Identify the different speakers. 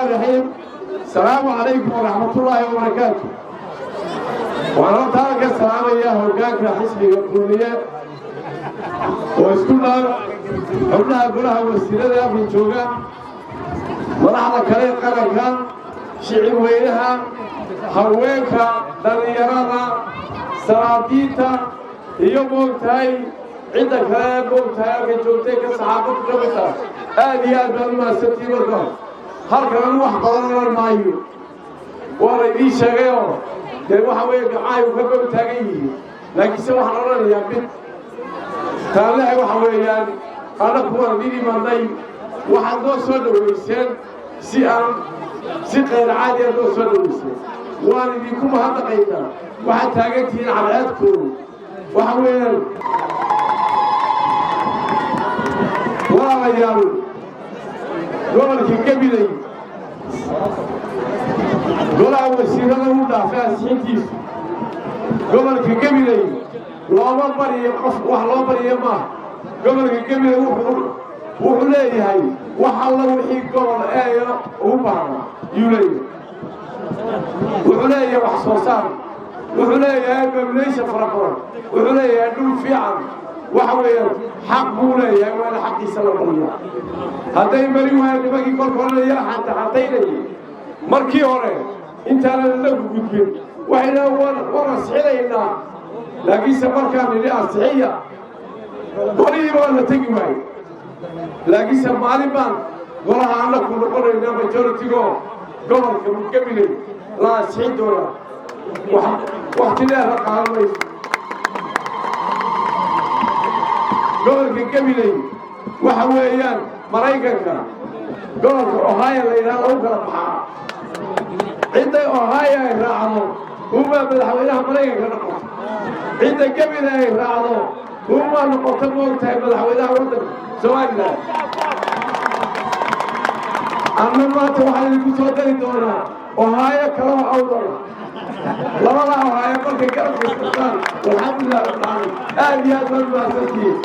Speaker 1: Raxiim. Asalaamu calaykum waraxmatullaahi wabarakaatu. Waxaan horta halka salaamayaa hoggaanka xisbiga Kulmiye oo isku dhaan, xubnaha golaha wasiirada afka jooga, madaxda kale ee qaranka, shicib weynaha, haweenka, dhallinyarada, salaadiinta iyo moogtahay cidda kale moogtahay halka joogtay ka saxaafadu ka mid tahay. Aad iyo aad baan u mahadsantihiin. Marka hore halkan anu wax badan oran maayo, waa la idiin sheegayoo dee waxa weeye gacaayu ka gob taagan yihiin, laakiinse waxaan odhanayaa mid taallehe. Waxa weeyaan, annaku waan idin imanay, waxaad noo soo dhowayseen si aan si qayr caadi aad noo soo dhowayseen, waan idinku mahadnaqaynaa. Waxaad taagan tihiin cadceedkoodu. Waxa weeyaan, walaalayaal, gobolka Gabiley golaha wasiirada u dhaafay ansixintiisu. Gobolka Gabiley looma baryo qof, wax loo baryo maaha. Gobolka Gabiley wuxuu leeyahay wax alla wixii gobol eeyo ugu baahnaa yuu leeyahay. Wuxuu leeyahay wax soo saar, wuxuu leeyahay population fara badan, wuxuu leeyahay dhul fiican. Waxa weeyaan, xaq buu leeyahay, waana xaqiisa la bariyaa. Hadday mari waayo nimankii kolka hore yara xantaxantaynayay, markii hore intaanan inagu gudbin, waxayna waan ansixinaynaa, laakiinse markaan nidhi ansixiya, golihiiba waa la tegi waaye. Laakiinse maalin baan golaha annaku noqonaynaa majority-go, gobolka Gabiley la ansixin doonaa, wakti dheer la qaadan mayso. Gobolka Gabiley waxa weeyaan Maraykanka gobolka Ohio la yidhaha lagu kala baxaa. Cidday Ohio ay raacdo umaa madaxweynaha Maraykanka noqoto, cidda Gabiley ay raacdo umaa noqoto moogtahay madaxweynaha waddanka Somalilan. Anna maanta waxaan idinku soo dari doonaa Ohio kaloo Awdala, labadaa Ohio markay garabka isqabtaan. Alxamdulilah rabbil caalamiin. Aad iyo aad baad mahadsantihiin.